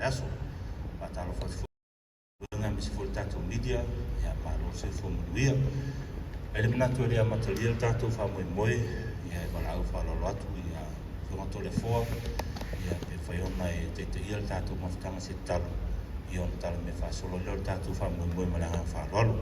le aso. Faatalofa atu foi aemaise foi le tatou media, ia malo le soifua manuia. E le manatu e le amatalia le tatou faamoemoe, ia e valaau faaaloalo atu i Afioga Toleafoa, ia pe mafai ona e taitaia le tatou mafutaga se tatalo, ia ona tala mea faasolo ai lea o le tatou faamoemoe ma le agaga faaaloalo.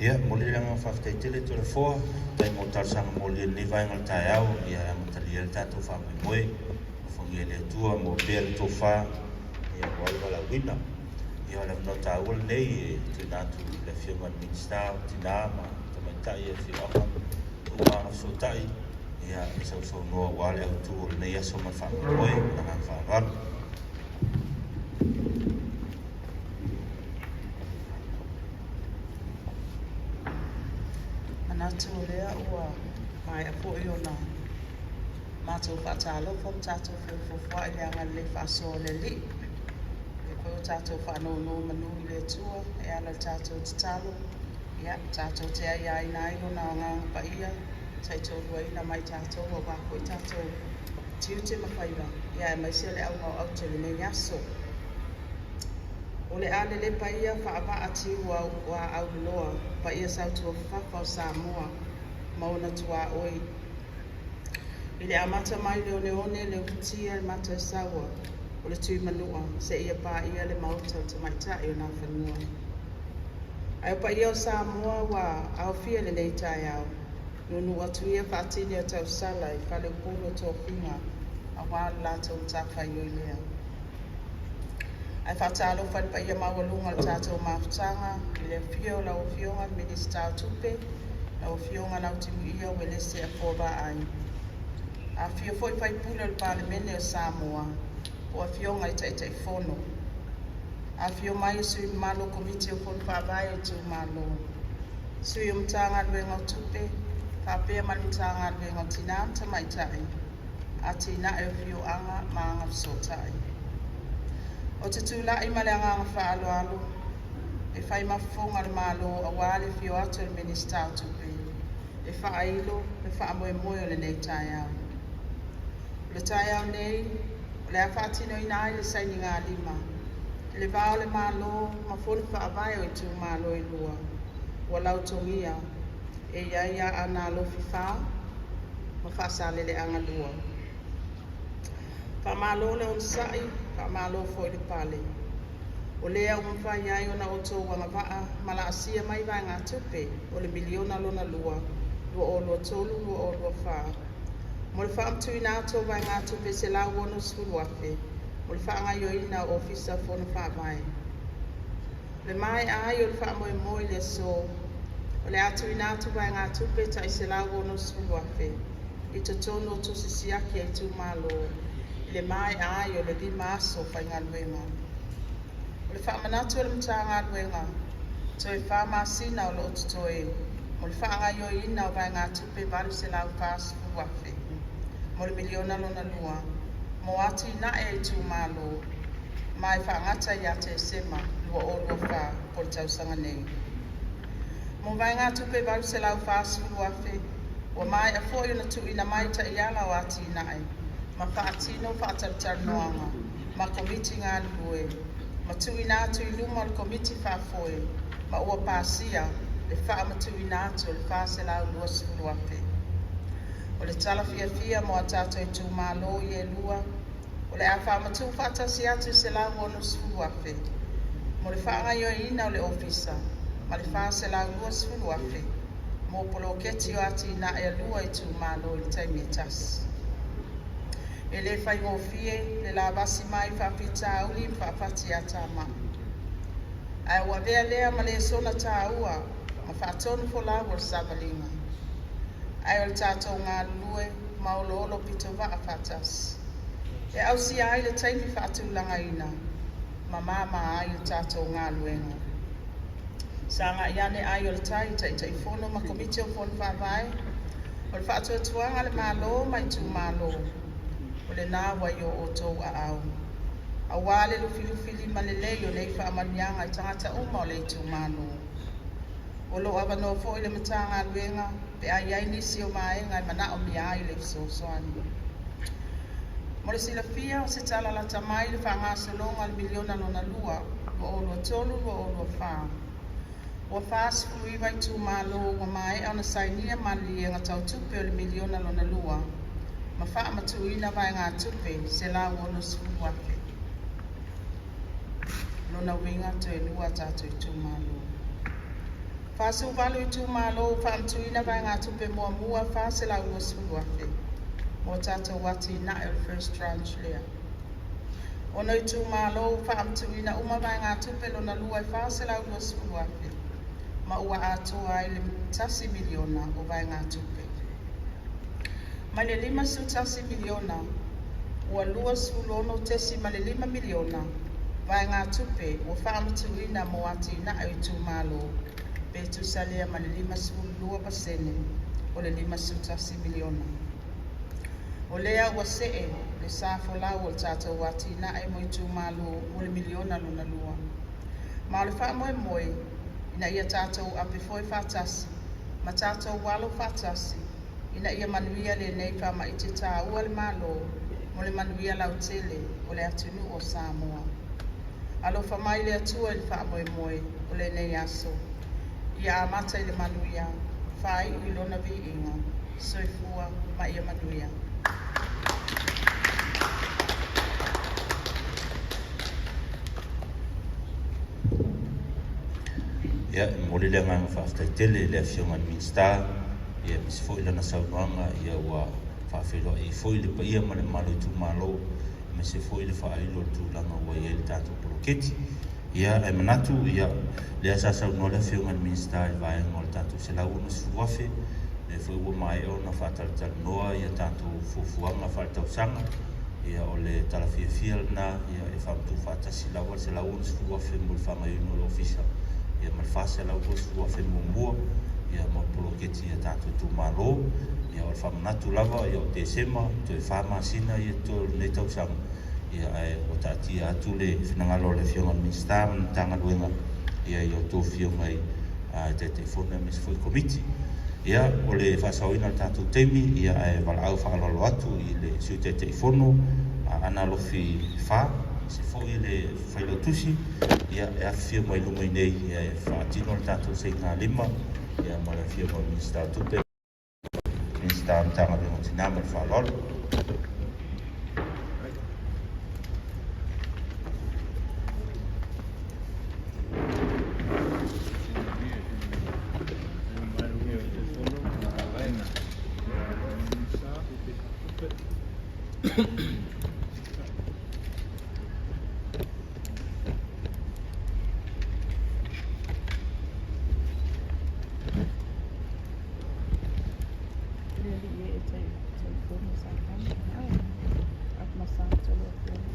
Ia, momoli le agaga faafetai tele Toleafoa, faafetai mo talosaga molia i lenei vaega o le taeao, ia e amatalia ai le tatou faamoemoe, alofagia e le Atua, maua pea le tofa, ia aua le valaauina. Ia o le avanoa taua lenei e tuuina atu i le Afioga i le Minisita o Tina ma Tamaitai, Afioaga ma Agafesootai, ia e sausaunoa aua le autu o lenei aso ma le faamoemoe ma le agaga faaaloalo. Manatu o lea ua maea foi ona matou faatalofa ma tatou feofoofoai i le agalelei faasoa o le Alii. O lea foi ua tatou faanonomanu i le Atua e ala i le tatou tatalo, ia, tatou te aiaina ai Lona Agaga Paia, taitoaluaina ma i tatou aua foi tatou tiute ma faiva, ia aemaise o le auga o aute o lenei aso. O le a lelepa ia faavaa tiu o Aauliloa, paia sautuafafafa o Samoa ma ona tuaoi. I le amata mai le oneone le ufitia le mataesaua o le Tuimanua seia paia le maota o le tamaitai o Nafanua. Ae o paia o Samoa ua aofia i lenei taeao, nuunuu atu ia faatini o tausala i faleupolu o tofiga aua le latou matafaioi lea. Ae faatalofa i le paia maualuga o le tatou mafutaga i le afio o lau Afioga i le Minisita o Tupe, lau Afioga Lautimuia Uelese Afoa Vaai. Afifio foi sui usufono o le Palemene o Samoa, po o Afioga i Taitaifono. Afifio mai sui usufono mamalu o Komiti o Fono Faavae o itumalo, sui o Matagaluega o Tupe, faapea ma le Matagaluega o Tina ma Tamaitai, Atinae o Afioaga ma Agafesootai. Ou te tulai ma le agaga faaaloalo e fai ma fofoga o le Malo aua le afio atu o le Minisita o Tupe e faailo le faamoemoe o lenei taeao. O le taeao nei, o le a faatinoina ai le sainigalima i le va o le Malo ma Fono Faavae o itumalo e lua ua lautogia e i ai Aana Alofi 4 ma Faasaleleaga 2. Faamalo le onosai, faamalo foi le pale. O lea ua mafai ai ona outou agavaa ma laasia mai vaegatupe o le miliona lona lua, 2023/2024 mo le faamatuuina atu o vaegatupe $160,000 mo le faagaoioiga o Ofisa o Fono Faavae. O le maea ai o le faamoemoe i le aso, o le a tuuina atu vaegatupe tai $160,000 i totonu o tusi siaki a itumalo i le maea ai o le 5 aso faigaluega. O le faamanatu a le Matagaluega, toe 4 masina o lo o totoe mo le faagaoioiina o vaegatupe $840,000 mo le miliona lona lua mo atinae a itumalo ma e faagata ia Tesema 2024 po o le tausaga nei. Mo vaegatupe $840,000, ua maea foi ona tuuina mai taiala o atinae ma faatino faatalatalanoaga ma Komiti galulue ma tuuina atu i luma o le Komiti faafoe ma ua pasia le faamatuuina atu o le $420,000. O le tala fiafia mo a tatou itumalo ia e lua, o le a faamatuu faatasi atu le $160,000 mo le faagaoioiina o le ofisa ma le $420,000 mo poloketi o atinae a lua itumalo i le taimi e tasi. E le faigofie le lavasi mai faafitauli ma faafatiatamai, ae ua avea lea ma lesona taua ma faatonufolau o le savaliga. Ae o le tatou galulue ma oloolo pitovaa faatasi e ausia ai le taimi faatulagaina ma mama ai le tatou galuega. Sagai ane ai o le tai, Taitaifono ma Komiti o Fono Faavae, o le faatuatuaga a le Malo ma itumalo, o lena ua i o outou aao, aua le lufilufilima lelei o nei faamanuiaga i tagata uma o le itumalo. O lo o avanoa foi le Matagaluega pe a i ai nisi o vaega e manaomia ai le fesoasoani. Mo le silafia, o se tala lata mai le faagasologa o le miliona lona lua, 2023/2024. Ua 49 itumalo ua maea ona sainia maliliega tau tupe o le miliona lona lua ma faamatuuina vaegatupe $160,000. Lona uiga toe lua a tatou itumalo. 48 itumalo ua faamatuuina vaegatupe muamua $420,000 mo tatou atinae o le first tranche lea. 6 itumalo ua faamatuuina uma vaegatupe lona lua e $420,000 ma ua atoa ai le $1 miliona o vaegatupe. Mai le $51 miliona, ua $26.5 miliona vaegatupe ua faamatuuina mo atinae o itumalo, pe tusa lea ma le 52% o le $51 miliona. O lea ua see le sa folau o le tatou atinae mo itumalo mo le miliona lona lua. Ma o le faamoemoe ina ia tatou apefoe faatasi ma tatou alo faatasi ina ia manuia lenei faamaite taua le Malo mo le manuia lautele o le atunuu o Samoa. Alofa mai le Atua i le faamoemoe o lenei aso. Ia amata i le manuia, faaiu i lona viiga, soifua ma ia manuia. Ia, e momoli le agaga faafetai tele i le Afioga i le Minisita, ia aemaise foi lana saunoaga, ia ua faafeiloai ai foi le paia ma le mamalu o itumalo, aemaise foi le faailo o le tulaga ua i ai le tatou poloketi. Ia, ae manatu, ia, lea sa saunoa le Afioga i le Minisita i le vaega o le tatou $160,000, lea foi ua maea ona faatalatalanoa ia tatou fuafuaga faaletausaga, ia o le tala fiafia lena, ia e faamatuu faatasi lava le $160,000 mo le faagaoioiga o le ofisa, ia ma le $420,000 muamua, ia mo le poloketi i a tatou itumalo. Ia o le faamanatu lava, ia o Tesema, toe 4 masina ia totoe o lenei tausaga, ia ae ua taatia atu le finagalo o le Afioga i le Minisita ma le Matagaluega, ia i a outou afioga i Taitaifono aemaise foi Komiti. Ia, o le faasaoina o le tatou taimi, ia ae valaau faaaloalo atu i le Sui Taitaifono Aana Alofi 4, aemaise foi le Failautusi, ia e afifio mai luma i nei, ia e faatino le tatou saiga lima, ia ma le Afioga i le Minisita o Tupe, Minisita o Matagaluega o Tina ma le Faaaloalo. Le alii e Taitaifono Samoa, Afamasato le Afioga.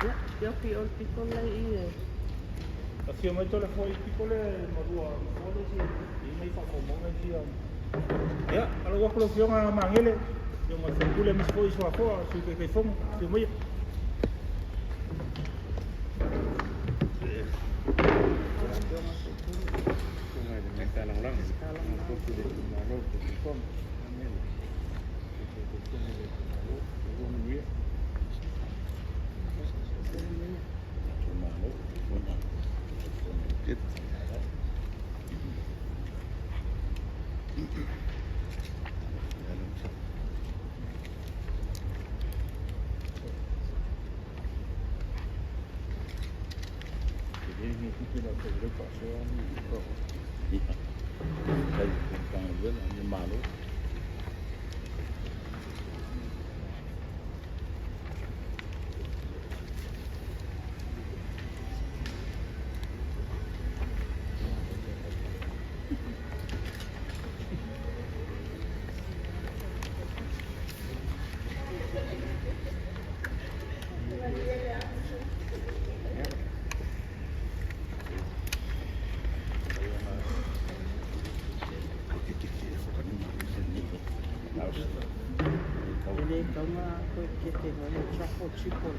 Ia, iofi o le pito le i e. Afio mai tole foi piko le marua foi le si i mai fa mo mo ngai sia. Ia, ala wa ko fionga mangele. Yo ma foi mis foi so fo su ke ke fong fio mai. E le taunga koe ke te hoi o trafo chipo.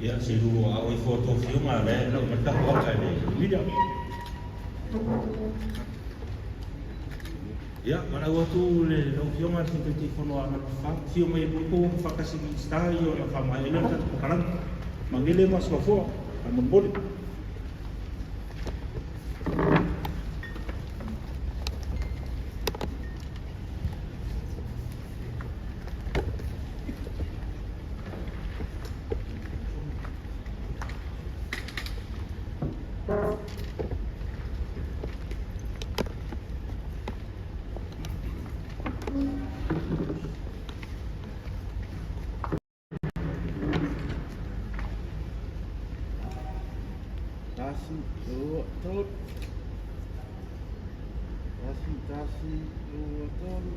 Ia, se lu au i fo tō fionga le no mata ko ka le mira. Ia, mana ua tu le no fionga te te te fono ana fa fio mai ko fa kasi sta io na fa mai le ta ko kalang. Mangele ma so fo a momboli. Tasi, lua, tolu. Tasi, tasi, lua, tolu.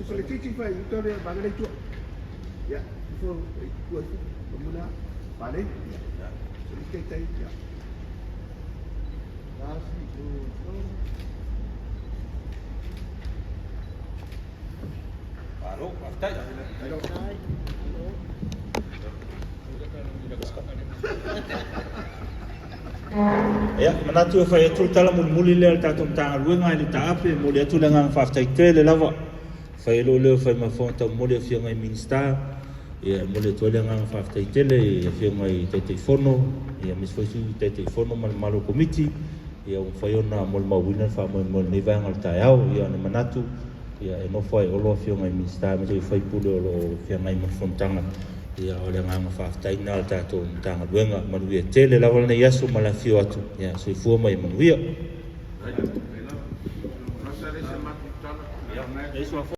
Fale kiki fai tole mangele tua. Ia, ifo e tua ifo, o muna, pale, ia. Se le taitai, ia. Tasi, lua, tolu. Malo, faafetai. Faafetai. Ia, manatu e fai atu le tala mulimuli lea a le tatou Matagaluega i le taape, e momoli atu le agaga faafetai tele lava. Fai ai lou leo e fai ma fofoga taumoli i afioga i Minisita, ia e momoli atu ai le agaga faafetai tele i afioga i Taitaifono, ia aemaise foi Sui Taitaifono ma le mamalu o Komiti, ia ua mafai ona molimauina le faamoemoe o lenei vaega o le taeao. Ia ona manatu, ia e nofo lava i olo afioga i Minisita aemaise foi sui usufono o lo o feagai ma le fonotaga. Ia o le agaga faafetai lena a le tatou Matagaluega. Manuia tele lava lenei aso ma le afifio atu. Ia soifua ma ia manuia. Ia,